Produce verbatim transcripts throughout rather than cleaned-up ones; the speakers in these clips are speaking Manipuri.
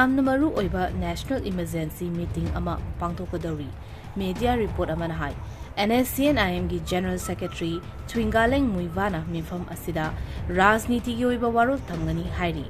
ꯌꯥꯝꯅ ꯃꯔꯨ ꯑꯣꯏꯕ National Emergency Meeting ꯑꯃ ꯄꯥꯡꯊꯣꯛꯀꯗꯧꯔꯤ꯫ Media report ꯑꯃꯅ ꯍꯥꯏ, NSCN-IMꯒꯤ General Secretary ꯊ꯭ꯋꯤꯡꯒꯥꯂꯦꯡ ꯃꯨꯏꯚꯥꯅ ꯃꯤꯐꯝ ꯑꯁꯤꯗ ꯔꯥꯖꯅꯤꯇꯤꯒꯤ ꯑꯣꯏꯕ ꯋꯥꯔꯣꯜ ꯊꯝꯒꯅꯤ ꯍꯥꯏꯔꯤ꯫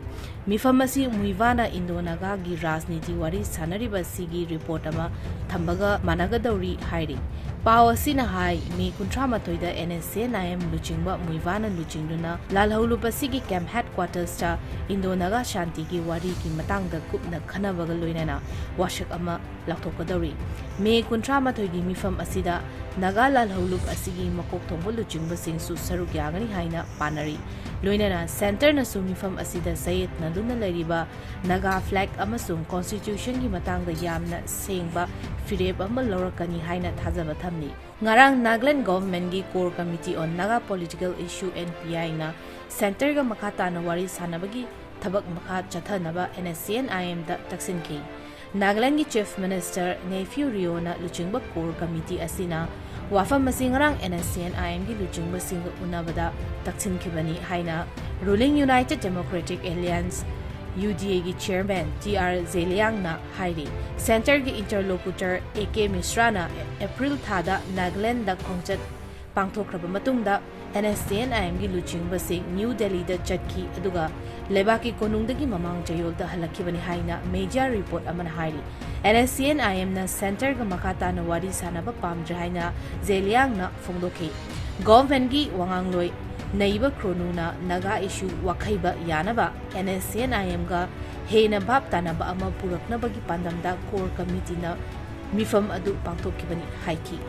ꯃꯤꯐꯝ ꯑꯁꯤ ꯃꯨꯏꯚꯥꯅ ꯏꯟꯗꯣ ꯅꯥꯒꯥꯒꯤ ꯔꯥꯖꯅꯤꯇꯤ ꯋꯥꯔꯤ ꯁꯥꯅꯔꯤꯕ ꯑꯁꯤꯒꯤ report ꯑꯃ ꯊꯝꯕꯒ ꯃꯥꯟꯅꯒꯗꯧꯔꯤ ꯍꯥꯏꯔꯤ꯫ ꯄꯥꯎ ꯑꯁꯤꯅ ꯍꯥꯏ, ꯃꯦ ꯀꯨꯟꯊ꯭ꯔꯥ ꯃꯥꯊꯣꯏꯗ NSCN-IM ꯂꯨꯆꯤꯡꯕ ꯃꯨꯏꯚꯥꯅ ꯂꯨꯆꯤꯡꯗꯨꯅ ꯂꯥꯜꯍꯧꯂꯨꯞ ꯑꯁꯤꯒꯤ camp headquarters-ꯇ ꯏꯟꯗꯣ ꯅꯥꯒꯥ ꯁꯥꯟꯇꯤꯒꯤ ꯋꯥꯔꯤꯒꯤ ꯃꯇꯥꯡꯗ ꯀꯨꯞꯅ ꯈꯟꯅꯕꯒ ꯂꯣꯏꯅꯅ ꯋꯥꯁꯛ ꯑꯃ ꯂꯥꯎꯊꯣꯛꯀꯗꯧꯔꯤ꯫ ꯃꯦ ꯀꯨꯟꯊ꯭ꯔꯥ ꯃꯥꯊꯣꯏꯒꯤ ꯃꯤꯐꯝ ꯑꯁꯤꯗ ꯅꯥꯒꯥ ꯂꯥꯜꯍꯧꯂꯨꯞ ꯑꯁꯤꯒꯤ ꯃꯀꯣꯛ ꯊꯣꯡꯕ ꯂꯨꯆꯤꯡꯕꯁꯤꯡꯁꯨ ꯁꯔꯨꯛ ꯌꯥꯒꯅꯤ ꯍꯥꯏꯅ ꯄꯥꯅꯔꯤ꯫ ꯂꯣꯏꯅꯅ centre-ꯅꯁꯨ ꯃꯤꯐꯝ ꯑꯁꯤꯗ ꯆꯌꯦꯠꯅꯗꯨꯅ ꯂꯩꯔꯤꯕ ꯅꯥꯒꯥ flag ꯑꯃꯁꯨꯡ constitution-ꯒꯤ ꯃꯇꯥꯡꯗ ꯌꯥꯝꯅ ꯁꯦꯡꯕ ꯐꯤꯔꯦꯞ ꯑꯃ ꯂꯧꯔꯛꯀꯅꯤ ꯍꯥꯏꯅ ꯊꯥꯖꯕ ꯊꯝꯂꯤ꯫ ꯉꯔꯥꯡ Nagaland Government-ꯒꯤ Core Committee on Naga Political Issue, NPI-ꯅ centre-ꯒ ꯃꯈꯥ ꯇꯥꯅ ꯋꯥꯔꯤ ꯁꯥꯅꯕꯒꯤ ꯊꯕꯛ ꯃꯈꯥ ꯆꯠꯊꯅꯕ NSCN-IM-ꯗ ꯇꯛꯁꯤꯟꯈꯤ꯫ ꯅꯥꯒꯥꯂꯦꯟꯒꯤ Chief Minister ꯅꯦꯐ꯭ꯌꯨ ꯔꯤꯑꯣꯅ ꯂꯨꯆꯤꯡꯕ Core Committee ꯑꯁꯤꯅ ꯋꯥꯐꯝ ꯑꯁꯤ ꯉꯔꯥꯡ NSCN-IM-ꯒꯤ ꯂꯨꯆꯤꯡꯕꯁꯤꯡꯒ ꯎꯅꯕꯗ ꯇꯛꯁꯤꯟꯈꯤꯕꯅꯤ ꯍꯥꯏꯅ ruling United Democratic Alliance, UDA-ꯒꯤ Chairman ꯇꯤ ꯑꯥꯔ ꯖꯦꯂꯤꯌꯥꯡꯅ ꯍꯥꯏꯔꯤ꯫ Centre-ꯒꯤ interlocutor ꯑꯦ ꯀꯦ ꯃꯤꯁ꯭ꯔꯥꯅ ꯑꯦꯄ꯭ꯔꯤꯜ ꯊꯥꯗ ꯅꯥꯒꯥꯂꯦꯟꯗ ꯈꯣꯡꯆꯠ ꯄꯥꯡꯊꯣꯛꯈ꯭ꯔꯕ ꯃꯇꯨꯡꯗ NSCN-IM-ꯒꯤ ꯂꯨꯆꯤꯡꯕꯁꯤꯡ ꯅ꯭ꯌꯨ ꯗꯦꯜꯂꯤꯗ ꯆꯠꯈꯤ, ꯑꯗꯨꯒ ꯂꯩꯕꯥꯛꯀꯤ ꯀꯣꯅꯨꯡꯗꯒꯤ ꯃꯃꯥꯡ ꯆꯌꯣꯜꯗ ꯍꯜꯂꯛꯈꯤꯕꯅꯤ ꯍꯥꯏꯅ media report ꯑꯃꯅ ꯍꯥꯏꯔꯤ꯫ NSCN-IM-ꯅ centre-ꯒ ꯃꯈꯥ ꯇꯥꯅ ꯋꯥꯔꯤ ꯁꯥꯅꯕ ꯄꯥꯝꯗ꯭ꯔꯦ ꯍꯥꯏꯅ ꯖꯦꯂꯤꯌꯥꯡꯅ ꯐꯣꯡꯗꯣꯛꯈꯤ꯫ Government-ꯒꯤ ꯋꯥꯉꯥꯡꯂꯣꯏ ꯅꯩꯕ ꯈ꯭ꯔꯣꯅꯨꯅ ꯅꯥꯒꯥ issue ꯋꯥꯈꯩꯕ ꯌꯥꯅꯕ NSCN-IM-ꯒ ꯍꯦꯟꯅ ꯚꯥꯞ ꯇꯥꯅꯕ ꯑꯃ ꯄꯨꯔꯛꯅꯕꯒꯤ ꯄꯥꯟꯗꯝꯗ Core Committee-ꯅ ꯃꯤꯐꯝ ꯑꯗꯨ ꯄꯥꯡꯊꯣꯛꯈꯤꯕꯅꯤ ꯍꯥꯏꯈꯤ꯫